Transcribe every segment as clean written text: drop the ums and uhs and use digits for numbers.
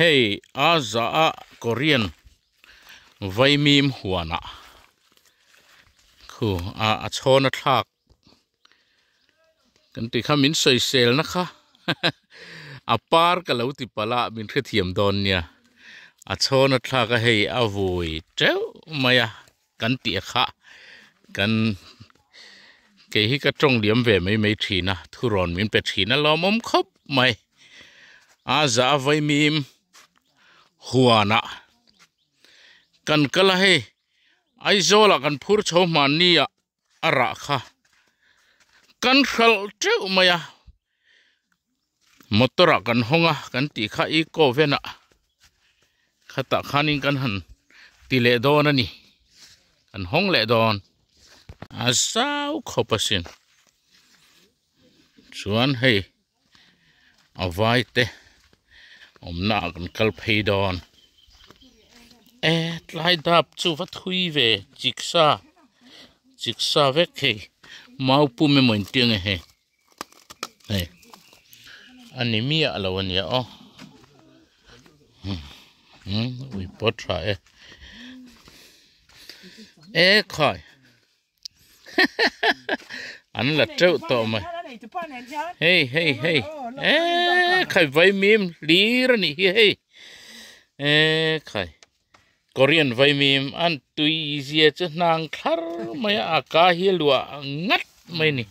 Hei a za a Korean vaimim huanah khu a a chhawn a thlak kan tih kha min sawisel na kha a par ka lo ti palh a min hrethiam dawn nia a chhawn a thlak a hei a vui teuh mai a. Kan tih a kha kan kei hi ka tawng liam ve mai mai thin a thurawn min pe thin a lawmawm khawp mai a za a vaimim huanah kan kal a hei Aizawl ah kan phur chho hmanni ah a rah kha kan hralh teuh mai a motor ah kan hawng a kan tih kha eco van ah khatah khanin kan han ti leh dawn a ni kan hawng leh dawn a zau khawp asin chuan hei a vai te awmna ah kan kal phei dawn e tlai dap chu va thui ve chiksa chiksa vek hei mau pum emaw inti ang e hei. Hei a ni miah lo a nia aw umm ui pawh tha e e khai an la teuh tawh mai hei hei hei e khai vaimim hlir a nih hi hei e khai. Korean vaimim an tui zia chu hnang thlar mai a, a ka hi a luah ngat mai a ni.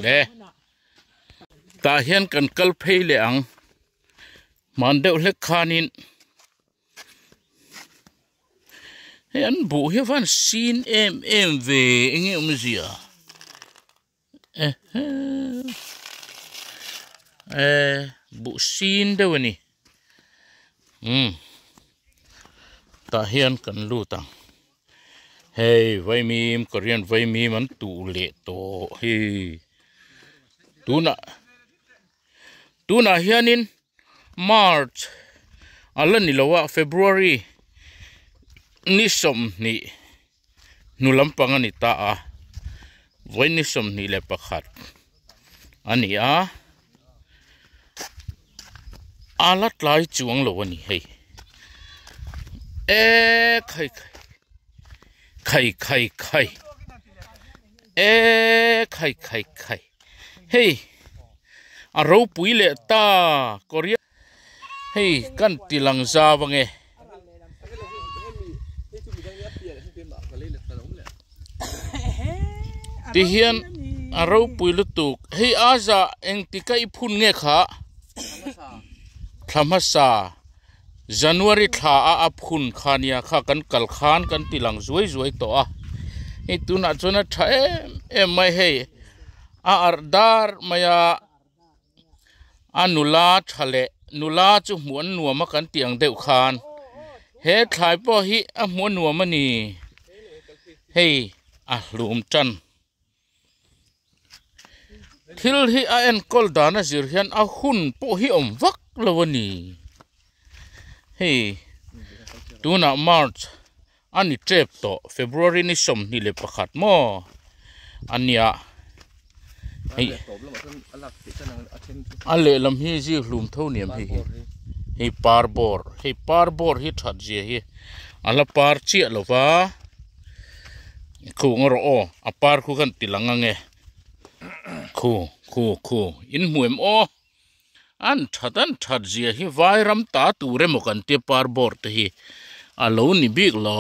Le tah hian kan kal phei leh ang hman deuh hlek khanin hei an buh hi a van sin em em ve enge awmzia. Eh buh sin deuh a ni umm tah hian kan lut ang hei vaimim korean vaimim an tuh leh tawh hi tunah tunah hianin march a la ni lo a february ni sawmhnih. Hnu lampang a ni ta a, vawiin 21 a ni a, a la tlai chuang lo a ni hei e khai khai khai khai e khai khai khai hei a ropui leh ta korea hei kan ti lang zau ange. Ti hian a ropui lutuk hei a zah engtik a i phun nge kha thla hmasa January thla a a phun kha nia kha kan kal khan kan ti lang zuai zuai tawh a hei tunah chuan a tha em em mai hei a arh dar mai a. A nula tha leh nula chu hmuh an nuam a kan tih ang deuh khan he thlai pawh hi a hmuh a nuam a ni hei a hlum tan thil hi a enkawl dan a zir hian a hun pawh hi awm vak lo a ni hei tunah march a ni tep tawh February ni 21 maw a nia hei a lehlam hi zir hlum tho niam hei hi hei par bawr hei par bawr hi that zia hi a la par chiah lo va khu ang erawh aw a par khu khan ti lang ang e khu khu khu in hmu em aw. An that an that zia hi vai ram ta tur emaw kan tia par bawr te hi a lo ni bik lo.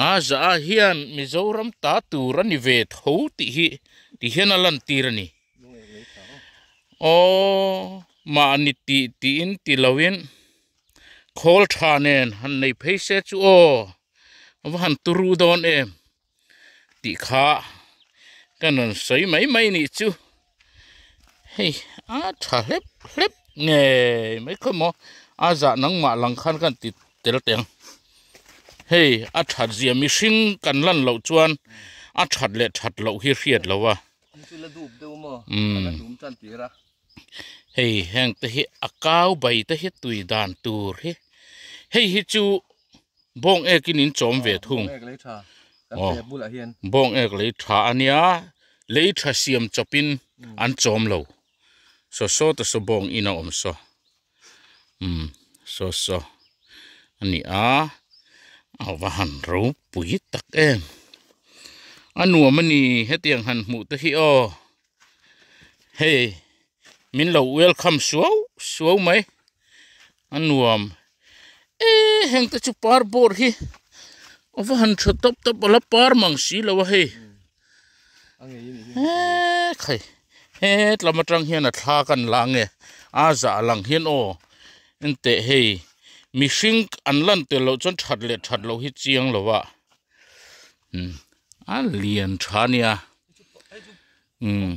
A za ah hian Mizoram ta tur a ni ve tho tih hi ti hian a lan tir a ni. Aw mahni tih tiin ti lo in khawl tha nen han nei phei se chu aw a va han turu dawn em. Tih kha ka rawn sawi mai mai nih chu hei a tha hlep hlep ngei mai khaw maw a zah nangmah lang khan ka han ti tel teh ang hei a that zia mihring kan lan loh chuan a that leh that loh hi hriat loh a umm hei heng te hi a kau bai te hi tui dan tur hi hei hi chu. Bawng ek in in chawm ve thung. Bawng ek lei tha a nia, lei tha siam chawp in an chawm lo. Saw saw te saw bawng in a awm saw umm saw saw a ni a a va han ropui tak em a nuam a ni hetiang han hmuh te hi aw hei min lo welcome suau suau mai a nuam e heng te chu par bawr hi a va han tha tawp tawp a la par mang si lo a hei. He khai hetlam atang hian a thla kan la ange a zah lang hian aw enteh hei mihring an lan tel loh chuan that leh that loh hi chiang lo a umm a lian tha ania umm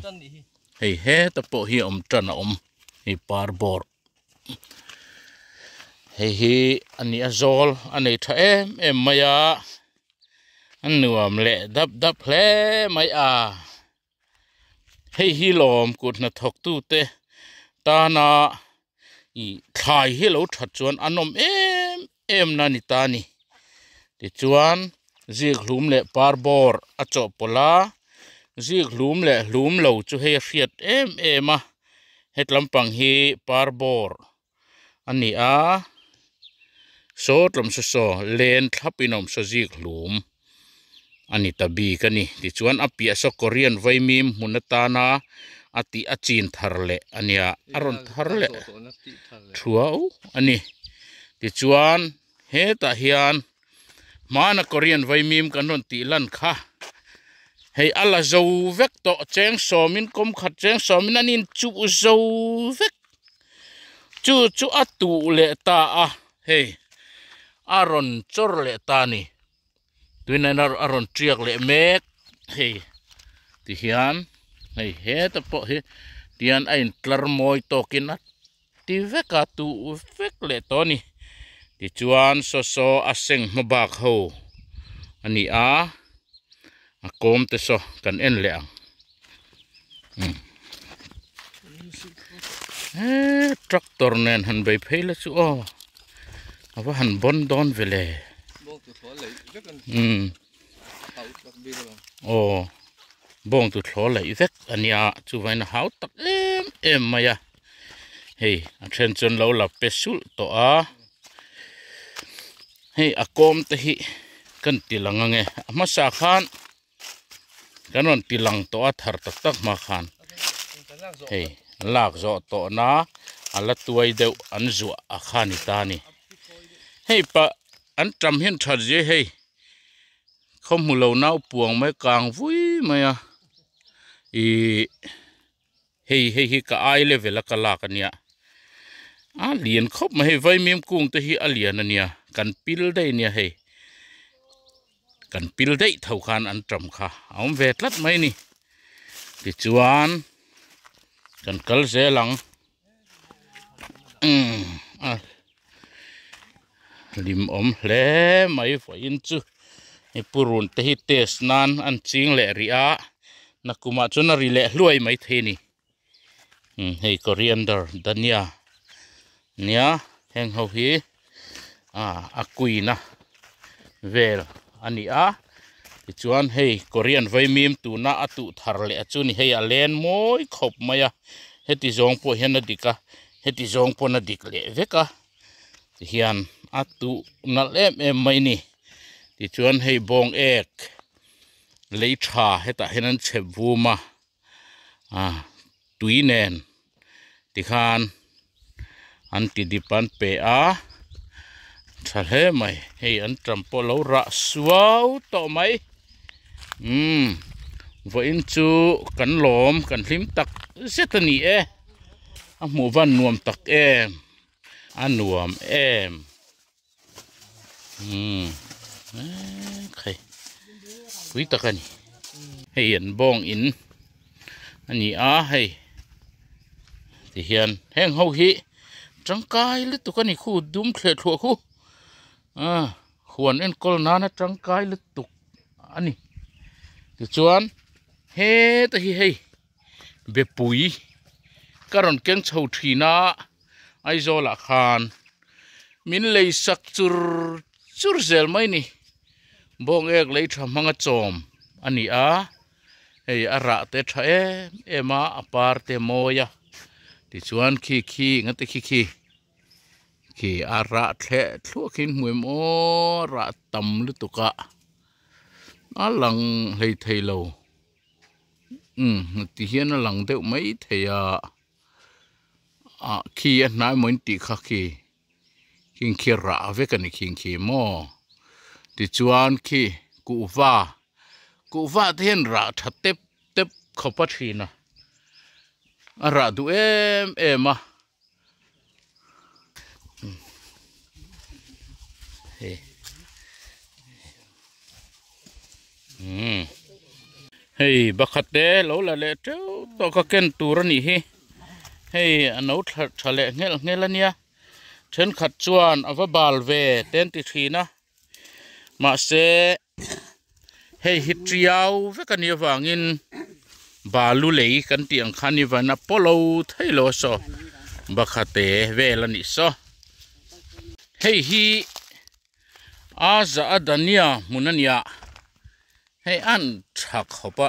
hei heta pawh hi awm tan a awm hei par bawr hei hi a ni a zawl a nei tha em em mai a. A nuam leh dap dap hle mai a, hei hi lawm kut hnathawk tute tana ih thlai hi lo that chuan a nawm em em na ni ta a ni tichuan zik hlum leh par bawr a chawhpawlh a zik hlum leh hlum lo chu hei a hriat em em a hetlam pang hi par bawr. a ni a saw tlawm saw saw len thlap in a awm saw zik hlum a ni ta bik a ni tichuan a piah saw korean vaimim hmun atana a tih a chin thar leh a nia a rawn thar leh thuau a ni tichuan hetah hian hmana korean vaimim kan rawn tih lan kha hei a la zo vek tawh cheng sawmin kawm khat cheng sawmin an inchuh zo vek. Chu chu a tuh leh ta a hei a rawn chawr leh ta a ni tuinah hian a rawn tiak leh mek hei tihian hei heta pawh hi tihian a intlar mawi tawkin a ti vek a tuh vek leh tawh a ni tichuan saw saw a seng hma bak ho a ni a a kawm te saw kan en leh ang. Eee tractor nen han bei phei la chu aw a va han bawn dawn ve le umm aw bawng tu thlaw laih vek a nia chuvain a hau tak em em mai a hei a then chuan lo la pe sulh tawh a hei a kawm te hi kan ti lang ange a hmasa khan. Kan rawn ti lang tawh a thar tak tak hma khan hei lak zawh tawh na a la tuai deuh an zuah a kha ni ta a ni hei pah an tam hian that zia hei khaw hmu lo nau puang mai kang vui mai a ihh hei hei hi ka ai level a ka lak a nia a lian khawp mai hei vaimim kung te hi a lian a nia kan pil daih a nia hei kan pil daih tho khan an tam kha a awm ve tlat mai a ni tichuan kan kal zel ang umm a hlim awm hle mai vawiin chu hei purun te hi test nan an ching leh rih a nakumah chuan a ri leh hluai maithei a ni umm hei coriander dhania nia heng ho hi ah a kuina vel a ni a tichuan hei korean vaimim tuna a tuh thar leh chu ni hei a len mawi khawp mai a heti zawng pawh hian a dik a heti zawng pawn a dik leh vek a tihian a tuh nalh em em mai a ni tichuan hei bawng ek lei tha hetah hian an chhep vum a ah tui nen tikhan an ti dip an pe a tha hle mai hei an tam pawh lo rah suau tawh mai umm vawiin chu kan lawm kan hlim tak zet a ni e a hmuh van nuam tak em a nuam em. Umm ekhai pui tak a ni hei an bawng in a ni a hei ti hian heng ho hi tangkai lutuk a ni khu dum thleh thluah khu a huan enkawl nana tangkai lutuk a ni tichuan heta hi hei bepui ka rawn keng chho thin a. Aizawl ah khan min lei sak chur chur zel mai ni bawng ek lei tha hmanga chawm a ni a hei a rah te tha em em a a par te mawi a. Tichuan khi khi ngate khi khi khi a rah thleh thluah khi in hmu em aw rah tam lutuk a a lang hlei thei lo umm ti hian a lang deuh mai thei a ah khi a hnai maw in tih kha khi khing khi rah vek a ni khing khi maw tichuan khi kuhva kuhva te hian rah tha tep tep khawp a thin a a rah duh em em a hei umm hei pakhat te lo la leh teuh tawh ka ken tur a nih hi hei a no tha tha leh nghelh nghelh a nia thenkhat chuan a va bal ve te an ti thin a mahse hei hi tiau vek a nih avangin balu lei kan tih ang khan i van a pawlo thei lo a saw bakhate vel a nih saw hei hi a za a dania hmun a nia hei an tha khawp a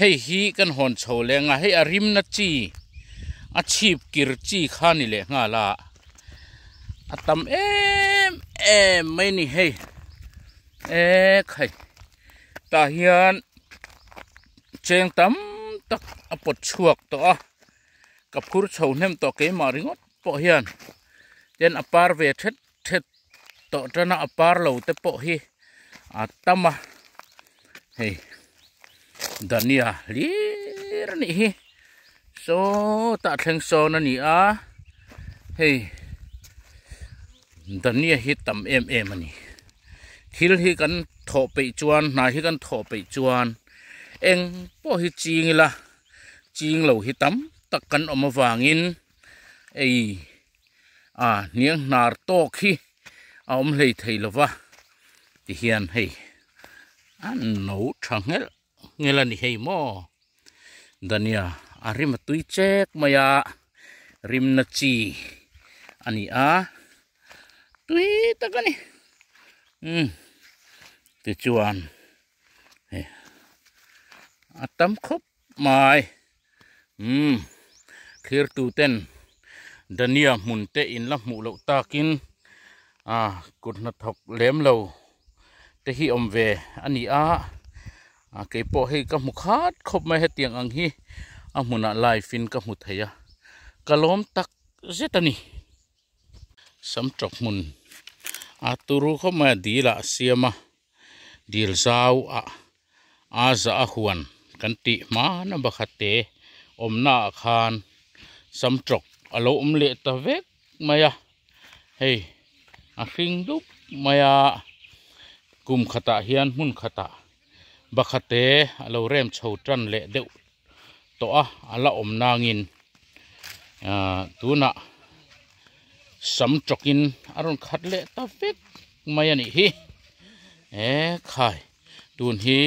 hei hi kan hawn chho leng a hei a rimna chi a chhip kir chi kha a ni leh nghal a a tam em em mai a ni hei ek hei tah hian cheng tam tak a pawt chhuak tawh a ka phur chho hnem tawh keimah ringawt pawh hian tin a par ve thet thet tawh tan a a par lo te pawh hi a tam a hei dania hlir a nih hi sawtah thleng sawn a ni a hei dania hi tam em em a ni thil hi kan thawh peih chuan hna hi kan thawh peih chuan eng pawh hi ching ila ching lo hi tam tak kan awm avangin ei. A hniang hnar tawk hi a awm hlei thei lo va tihian hei a no tha nghelh nghelh a ni hei maw dania a rim a tui chek mai a rimna chi a ni a tui tak a ni umm tichuan hei a tam khawp mai. Umm thlir tu ten Dania hmun te in la hmuh loh takin ah kut hnathawk lem lo te hi awm ve a ni a ah keipawh hei ka hmu khat khawp mai hetiang ang hi a hmunah live in ka hmu thei a ka lawm tak zet a ni. Samtawk hmun a turu khawp mai a dil ah a siam a dil zau ah a za a huan kan tih hmana pakhat te awmna ah khan samtawk a lo awm leh ta vek mai a hei a hring dup mai a kum khatah hian hmun khatah pakhat te a lo rem chho tan leh deuh tawh a a la awm nangin ah tunah samtawkin a rawn khat leh ta vek mai a nih hi e khai. Tun hi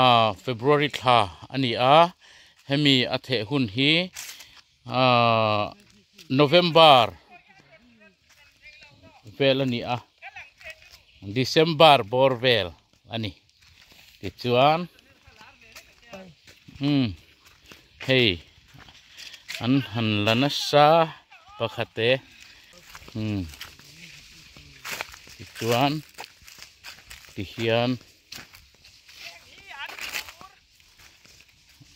ah February thla a ni a, hemi a theh hun hi ah November vel a ni a, December bawr vel a ni. Tichuan umm hei an han la nasa pakhat e umm tichuan. Tihian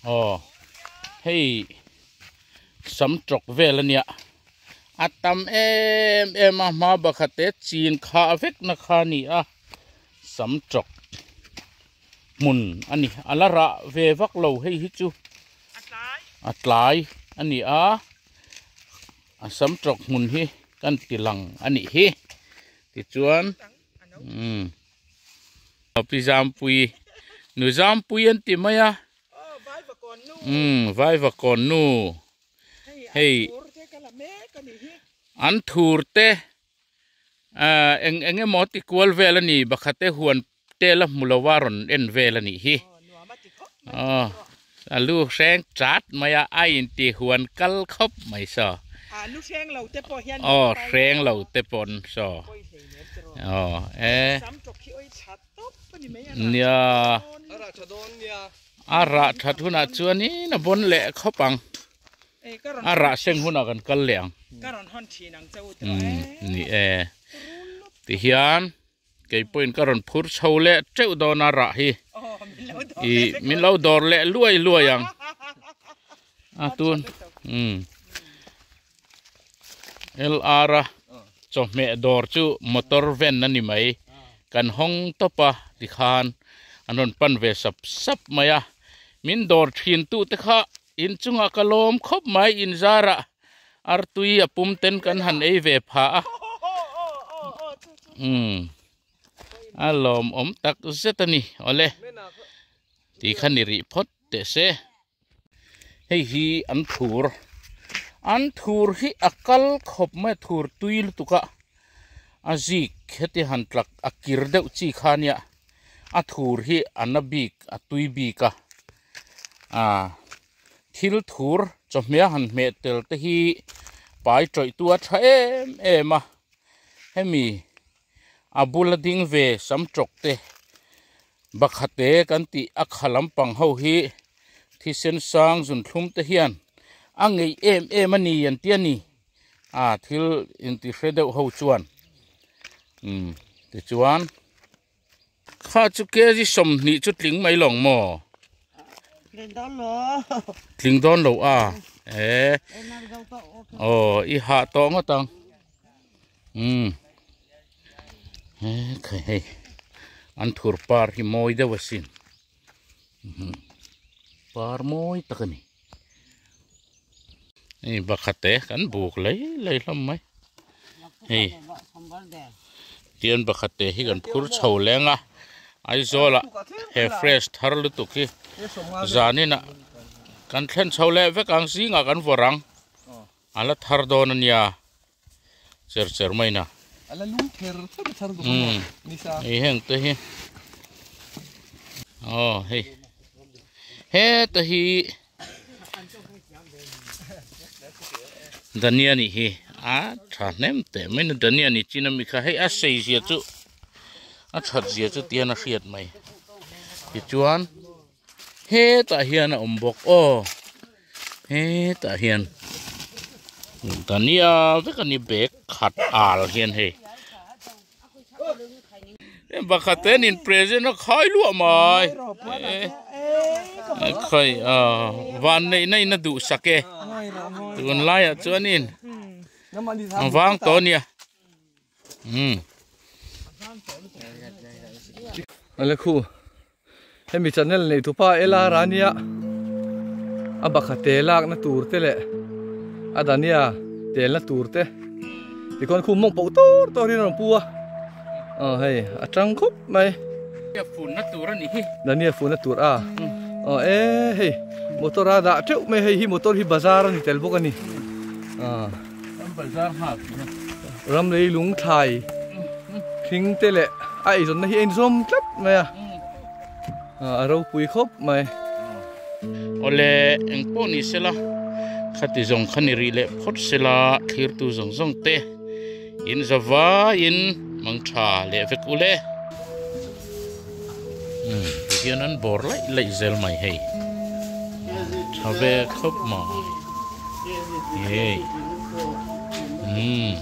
aw hei sam tawk vel a nia a tam em em a hma bakhat te chin kha vek na kha a ni a sam tawk hmun a ni a la rah ve vak lo hei hi chu a tlai a ni a a sam tawk hmun hi kan ti lang a nih hi tichuan. Umm pi Zampui nu Zampui an ti mai a umm Vaivakawn nu hei an thur te ah eng eng emaw ti kual vel a ni pakhat te huan te la hmu lo a rawn en vel a nih hi aw a lu hreng chat mai a a inti huan kal khawp mai saw aw hreng lo te pawn saw aw e nia a rah that hunah chuanin a bawn leh khawp ang. A rah seng hunah kan kal leh ang. Ni e. Tihian kei pawhin ka rawn phur chho leh teuh dawn a rah hi. Ih min lo dawr leh luai luai ang. A tun umm LR a chawhmeh dawr chu motor van a ni mai. Kan hawng tawp a tikhan an rawn pan ve sap sap mai a. Min dawr thin tute kha In chungah ka lawm khawp mai in zarah artui a pum ten kan han ei ve pha a umm a lawmawm tak zet a ni awle tih kha ni rih phawt teh se hei hi an thur an thur hi a kal khawp mai a thur tui lutuk a a zik heti han tlak a kir deuh chi kha nia a thur hi a na bik a tui bik a. Ah thil thur chawhmeh a han hmeh tel te hi pai tawih tu a tha em em a hemi a bula ding ve sam tawk te bakhate kan tih a kha lampang ho hi thisen sang zunthlum te hian a ngeih em em a ni an ti a ni ah thil intihre deuh ho chuan umm tichuan. Kha chu kg 20 chu tling mai lawng maw? Tling dawn lo. Tling dawn lo a. E. Aw i hah tawh ngawt ang. Umm. He khai hei. An thur par hi mawi deuh asin. Par mawi tak a ni. Hei pakhat te kan buk lai lai hlawm mai hei tian pakhat te hi kan phur chho leng a Aizawl ah he fresh thar lutuk hi zanin ah kan thlen chho leh vek ang zingah kan vawrh ang a la thar dawn a nia cher cher mai na umm hei heng te hi aw hei heta hi Dania nih hi a tha hnem teh mai na Dania nih chin ami kha hei a sei zia chu a that zia chu tian a hriat mai tichuan hetah hian a awm bawk aw hetah hian Dania vek a ni bag khat al hian hei. Pakhat te nin present a khai luah mai khai a van neih na in a duh sak e tun laiah chuanin a vang tawh a nia umm. Ala khu hemi channel nei tupa ela rania a bakha te lak na tur te leh a dania tel na tur te tikhuan khu mawng poh tur tur hi a rawn pu a aw hei a tang khawp mai fun na tur a ni hi dania fun na tur a aw e hei motor a dah teuh mai hei hi motor hi bazar a ni tel bawk a ni a bazar nghal ram lei lung thlai thing te leh a eizawnna hi a inzawm tlat mai a a ropui khawp mai. Awle eng pawh ni sela khati zawng kha ni rih leh phawt sela thlirtu zawng zawng te in za vaiin mang tha leh vek ule. Umm tihian an bawr laih laih zel mai hei tha ve khawp mai hei umm.